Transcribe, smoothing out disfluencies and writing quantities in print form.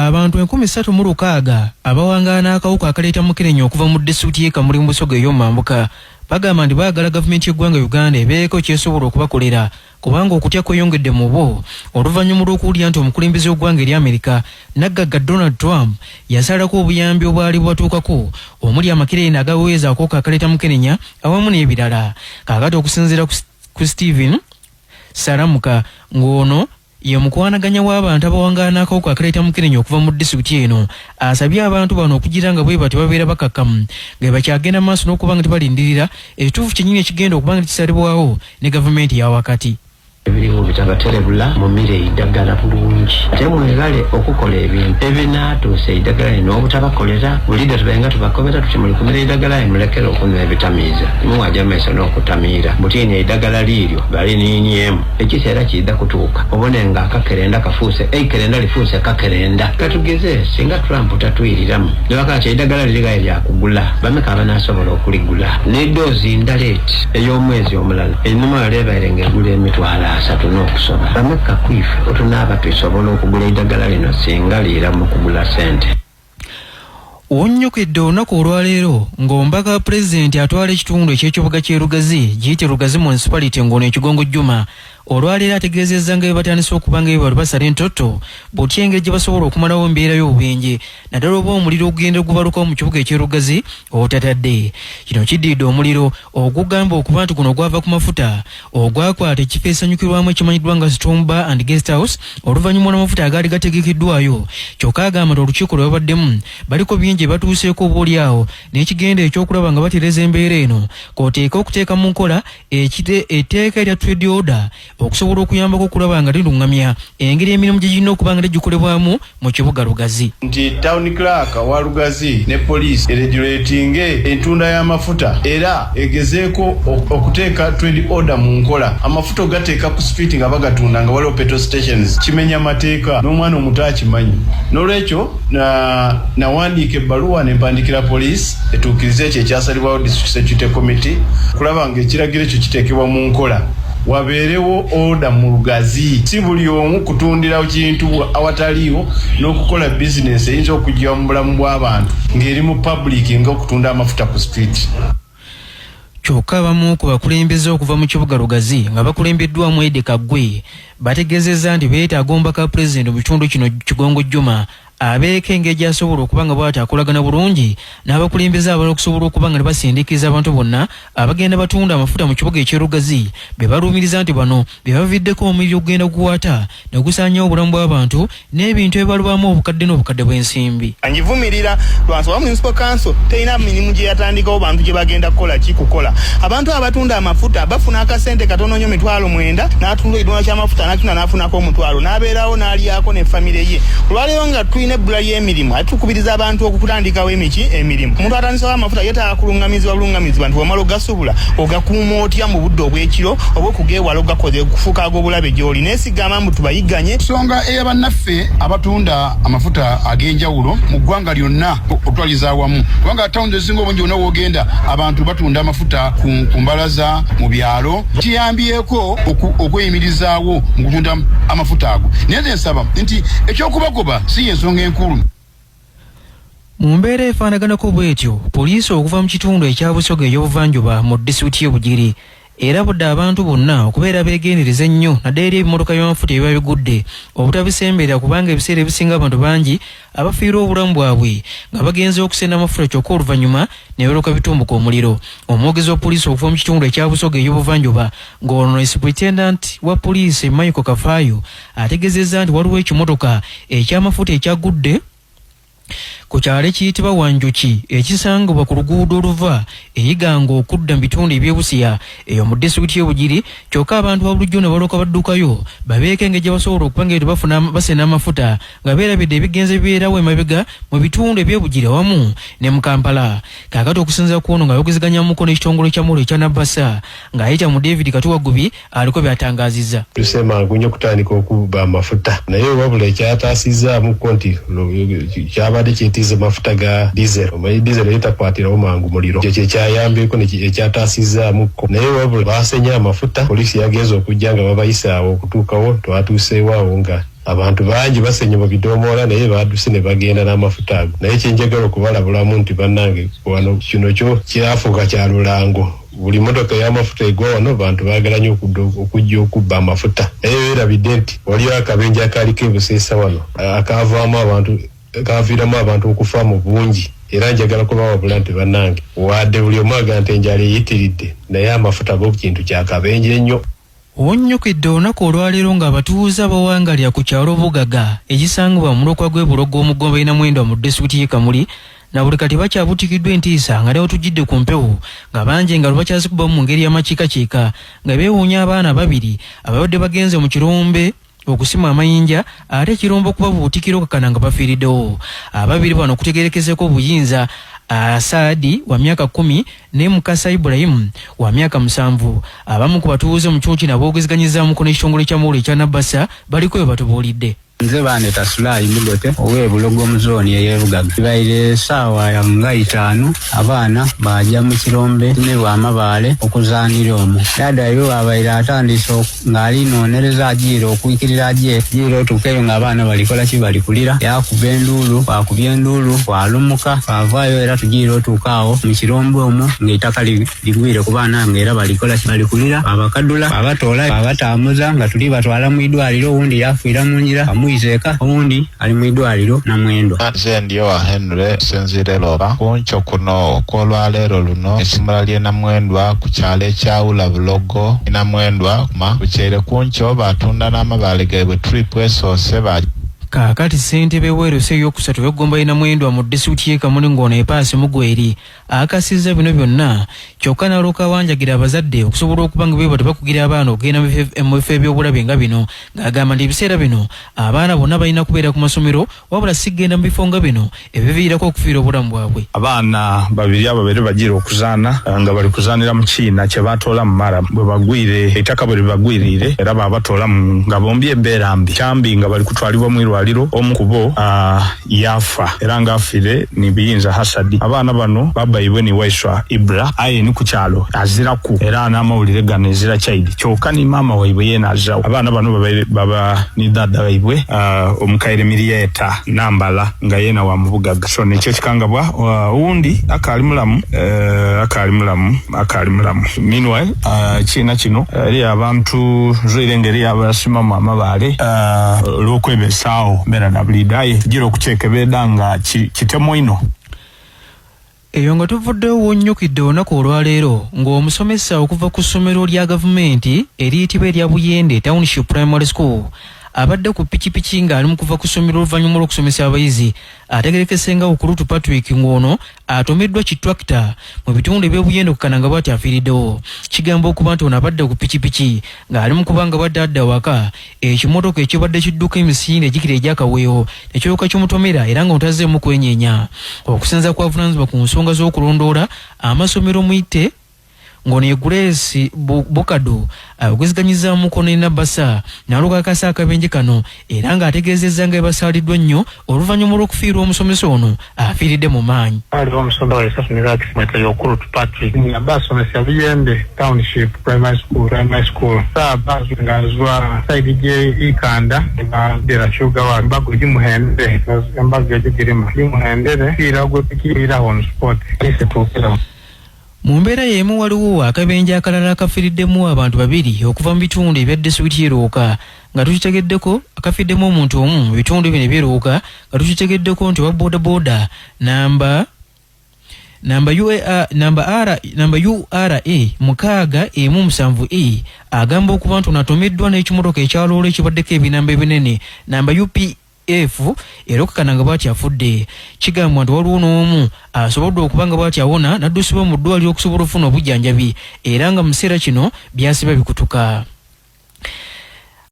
Abantu 3600 abawangaala n'akawuka akaleeta mukenenya okuva mu disitulikiti y'e Kamuli mu Busoga ey'omumambuka bagamba nti baagala gavumenti y'eggwanga Uganda ebeeko ky'esobola okubakolera kubanga okutya kweyongedde mu bo oluvannyuma lw'okuwulira nti omukulembeze w'eggwanga erya Amerika naggagga Donald Trump yasalako obuyambi obwali bubatuukako omuli amakerenda agaweweeza akawuka akaleeta mukenenya awamu n'ebirala. Kaakati okusinziira ku Steven Salamuka ng'ono ye mukwanaganya w'abantu abawangaala n'akawuka akaleeta mukenenya okuva mu disitulikiti eno, asabye abantu bano okugira nga bwe batyo babeera bakakkamu nga bakyagenda maaso n'okuba nga tebalindirira ekituufu kyennyini ekigenda okuba nga kisalibwawo ne gavumenti ya wakati. Ebiriwo bitabaterebula mumire eidagala bulungi ate mwegale okukola ebintu ebinaatuusa eidagala lino obutabakolera. Bulidde tubenga tubakobera tuti muli kumira eidagala mulekere okunywa ebitamiiza, muwaja maiso n'okutamiira butiini eidagala liiryo baliniinyemu. Ekiseera kiidha kutuuka obone nga akakerenda kafuuse eikerenda lifuuse kakerenda. Katugeze singa Trump tatwiriramu nebaka nti eidagala lirigaye lyakugula, bameka abanasobola okuligula? Ne doozi ndala eti ey'omwezi omulala einhuma ebaire ng'egula 30,000 n'okusoba. Bameka kwife otunaaba tusobola okugula eidagala lino singa liira mu kugula sente? Wonnyokedde olunaku olwaleero ng'omubaka wa pulezidenti atwala ekitundu eky'ekibuga ky'e Lugazi giyite Lugazi Municipality ng'ono Ekigongo Juma olwaleero ategeezezza nga bwe batandise okuba nga ebibalo basala entotto butya engeri gye basobola okumalawo embeera y'obubenje naddala oba omuliro ogugenda ogubalukawo mu kibuga eky'e Lugazi obutatadde. Kino kiddiridde omuliro ogugamba okuba nti guno gwava ku mafuta ogwakwata ekifo esanyukirwamu ekimanyiddwa nga Storm Bar and Guest House oluvannyuma lw'amafuta agaali gategekeddwayo. Kyokka agamba nti olukiiko lwe babaddemu baliko bingi batuuseeko oboolyawo n'ekigenda ekyokulaba nga batereeza embeera eno k'oteeka okuteeka mu nkola etteeka erya trade order okusobola okuyambako okulaba nga lirungamya engeri emirimu gye girina okuba nga gikolebwamu mu kibuga Lugazi. Nti town clerk wa Lugazi ne poliisi eregulatinge entunda y'amafuta era egezeeko okuteeka trade order mu nkola. Amafuta ogateeka ku street nga bagatunda nga waliwo petrol stations kimenya mateeka, n'omwana omuto akimanyi. N'olwekyo nawandiika ebbaluwa ne mpandiikira poliisi etuukirize ekyo ekyasalibwawo district security committee okulaba ng'ekiragiro ekyo kiteekebwa mu nkola, wabeerewo order mu Lugazi, si buli omu kutundira kintu awataliiwo n'okukola bizinesi eyinza okujja mu bulamu bw'abantu ng'eri mu public ng'okutunda amafuta ku street. Kyokka abamu ku bakulembeze okuva mu kibuga Lugazi nga bakulembeddwamu Ede Kaggwe bategeezezza nti beetaaga omubaka wa pulezidenti mu kitundu kino Kigongo Juma abeeko engeri gy'asobola okuba nga bw'ati akolagana bulungi n'abakulembeze abalala okusobola okuba nga tebasindiikiriza abantu bonna abagenda batunda amafuta mu kibuga eky'e Lugazi be baluumiriza nti bano be baviddeko omuliro okugenda gukwata ne gusaanyawo obulamu bw'abantu n'ebintu ebibalwamu obukadde n'obukadde bw'ensimbi. Ngivumirira lwansonga municipal council terina mirimu gye yatandikawo bantu gye bagenda kukola ki kukola. Abantu abatunda amafuta bafuna akasente katono nnyo, 90,000, n'atunda ekidomola ky'amafuta n'atunda n'afunako 10,000 n'abeerawo n'alyako ne famire ye. Olwaleero nga tulina ebbula ly'emirimu, ate tukubiriza abantu okutandikawo emiki emirimu. Omuntu atandisewo amafuta yeetaaga kulungamizibwa bulungamizibwa nti bw'omala ogasubula ogakuuma otya mu budde obw'ekiro oba okugeewala ogakoze okufuuka ag'obulabe gy'oli. Naye sigamba mbu tubayigganye. Ensonga ey'abannaffe abatunda amafuta ag'enjawulo mu ggwanga lyonna okutwaliza awamu, kubanga tawuni ezisinga obungi wonna w'ogenda abantu batunda amafuta ku mbalaza mu byalo, kiyambyeko okweyimirizaawo mu kutunda amafuta ago. Naye nze nsaba nti ekyokubagoba si y'ensonga enkulu. Mu mbeera efaanaganako bw'etyo, poliisi okuva mu kitundu ekya Busoga ey'obuvanjuba mu disitulikiti y'e Bugiri erabudde abantu bonna okubeera beegendereza ennyo naddala eri ebimotoka by'amafuta ebiba bigudde obutabisemberera kubanga ebiseera ebisinga abantu bangi abafiirwa obulamu bwabwe nga bagenze okusenda amafuta kyokka oluvannyuma ne balyoka bitumbuka omuliro. Omwogezi wa poliisi okuva mu kitundu ekya Busoga ey'obuvanjuba ng'ono superintendent wa poliisi Michael Kafaayo ategeezezza nti waliwo ekimotoka eky'amafuta ekyagudde ku kyalo ekiyitibwa Wanjuki ekisangibwa ku luguudo oluva e Iganga okudda mu bitundu eby'e Busia eyo mu disitulikiti y'e Bugiri, kyokka abantu ba bulijjo ne balyoka baddukayo babeeko engeri gye basobola okuba nga tebafuna basena amafuta nga beerabidde ebigenze bibeerawo emabega mu bitundu eby'e Bugiri awamu ne mu Kampala. Kaakati okusinziira ku ono ng'ayogezeganyamuko n'ekitongole kya Molo ekya Nabasa ng'ayita mu David Katuwagubi aliko by'atangaazizza. Tuse mangu nnyo okutandika okubba amafuta, naye wabula ekyataasizzaamuko nti kyabadde kyetiize mafuta ga diesel. Omanyi diesel yo takwatirawo mangu muliro, ekyo kye kyayambyeko ekyataasizzaamuko. Naye wabula baasenye amafuta, poliisi yagenze okujja nga babayise awo okutuukawo, twatuuseewo awo nga. Abantu bangi basenye mu bidomola naye badduse ne bagenda n'amafuta ago. Naye kyenjagala okubalabulamu nti bannange wano kino kyo kyafuuka kya lulango. Buli motoka ey'amafuta egwa wano bantu baagala nnyo okujja okubba amafuta, naye beerabidde nti waliyo akabenje akaaliko ebuseesa wano akaavaamu abantu, kaviiramu abantu okufa mu bungi. Era njagala kubawabula nti bannange, wadde buli omu agamba nti enjala eyitiridde, naye amafuta go kintu kya kabenje ennyo. Onnyukidde olunaku olwaleero ng'abatuuze abawangalira ku kyalo Bugaga ekisangibwa mu muluka gw'e Bulogo mu Ggombe Namwendwa mu disitulikiti y'e Kamuli na buli kati bakyabutikiddwa entiisa nga ne wetujjidde ku mpewo nga bangi engalo bakyazikubamu mu ngeri y'amakiikakiika nga beewuunya abaana babiri ababadde bagenze mu kirombe okusima amayinja ate ekirombe okubabuutikira okakana nga bafiiriddewo. Ababiri bano okutegeerekezeeko obuyinza Asaadi wa myaka 10 ne Mukasa Ibrahim wa myaka 7. Abamu ku batuuze mu kitundu kino aboogezeganyizaamuko n'ekitongole ky'amawulire ekya Nabasa baliko bye batubuulidde. Nze bandeta Sulaayi Mugote ow'e Bulogo mu zooni ey'e Bugaga. Ibaire esaawa nga itaanu abaana baaja mu kirombe ekitimibwa amabaale okuzaanira omwo. Dhaadha waibwe bw'abaire atandise ng'ali noonereza ajiire okwikirira aje, ajiire otuuka eyo ng'abaana bali kola ki? Bali kulira. Yaakuba enduulu, bw'akubye enduulu bwalumuka bwavaayo era tujiire otuuka agho mu kirombe omwo ng'eitaka ligwire ku baana nga era bali kola ki? Bali kulira. Baabakadula, baabatoola, baabatambuza nga tuli batwala mu idwaliro. Owundi yaafiira mu ngira bamwiza eka, owundi ali mu idwaliro Namwendwa. Nze ndi owa Henry nsinziire Loopa. Ku nkyo kuno okw'olwaleero luno, eisomero ly'e Namwendwa ku kyalo ekyawula Bulogo ni Namwendwa ma bukyeire ku nkyo baatunda n'amabaale gaibwe trip esoose ba. Kaakati ssentebe w'erosi ey'okusatu ow'eggomba y'e Namwendwa mu disitulikiti y'e Kamuli ng'ono ye Paasi Mugweri akasizza bino byonna kyokka n'alooka awanjagira abazadde okusobola okuba nga bwe batyo bakugira abaana okugenda mu bifo eby'obulabe nga bino ng'agamba nti ebiseera bino abaana bonna balina kubeera ku masomero wabula si kugenda mu bifo nga bino ebiviirako okufiira obulamu bwabwe. Abaana babiri abo babaire bajiire okuzaana nga bali kuzaanira mu kiina kye baatoola mu maramu. Bwe bagwire, eitaka bwe libagwiriire era baabatoola nga bombi embeera mbi kyambi nga bali kutwalibwa mu irwaliro. Omu ku bo yaafa era nga afiire ni Biyinza Hasadi. Abaana bano babaibwe ni Waiswa Ibra aye ni ku kyalo aziraku era n'amawulire gano ezira kyaidi kyoka ni maama waibwe yeena azirawo. Abaana bano babaire baba ni dhaadha waibwe omukaire Mirieta Nambala nga yeena wa mu Bugaga. So nikyo ekikangabwa. Owundi akaali mulamu, akaali mulamu, akaali mulamu. Meanwhile, ekiina kino eriyo abantu nzwire nga eriyo abasimamu amabaale olw'okwebesaagho mbeera na buliidho aye tugira okukyekebedha nga kitemu inho. Eyo nga tuvuddeyo wonnyukidde olunaku olwaleero ng'omusomesa okuva ku ssomero lya gavumenti eriyitibwa erya Buyende Township Primary School abadde ku pikipiki ng'ali mu kuva ku ssomero oluvannyuma lw'okusomesa abayizi ategerekese nga Ukulutu Patrick ng'ono atomeddwa ki tractor mu bitundu eby'Obuyende okukana nga bw'ati afiiriddewo. Kigamba okuba nti ono abadde ku pikipiki ng'ali mu kuba nga bw'adda adda awaka ekimotoka ekibadde kidduka emisinde egikira egy'akaweewo ne kiryoka kimutomera era nga ono tazzeemu kwenyeenya. Okusinziira ku avunaanyizibwa ku nsonga z'okulondoola amasomero mu Ite ng'ono ye Grace Bukado ayogezeganyizaamuko ne Nabasa n'alukakasa akabenje kano era ng'ategeezezza nga bwe basaaliddwa ennyo oluvannyuma lw'okufiirwa omusomesa ono afiiridde mu maanyi. Aliwo omusomesa waife asomera akisomesa Yokulutu Patrick aba asomesa Biyembe Township Primary School saaba nga nzwa side gye Ikanda nga shuga wa embago gimuhendere, embago egyo girima gimuhendere fiira gwepikirira on spot ise tuukirawo. Mu mbeera y'emu waliwo akabenje akalala akafiiriddemu abantu babiri okuva mu bitundu ebya disitulikiti y'e Luuka nga tukitegeddeko akafiiddemu omuntu omu mu bitundu bino eby'e Luuka nga tukitegeddeko nti owa boodabooda namba UAR, namba R, namba URA 617 E agamba okuba nti ono atomeddwa n'ekimotoka ekyaloolo ekibaddeko ebinamba ebinene namba UPF era okukakana nga bw'ati afudde. Kigambibwa nti waliwo n'omu asobodde okuba nga bw'ati awona n'addusibwa mu ddwaliro okusobola okufuna obujjanjabi era nga mu kiseera kino byasiba bikutuka.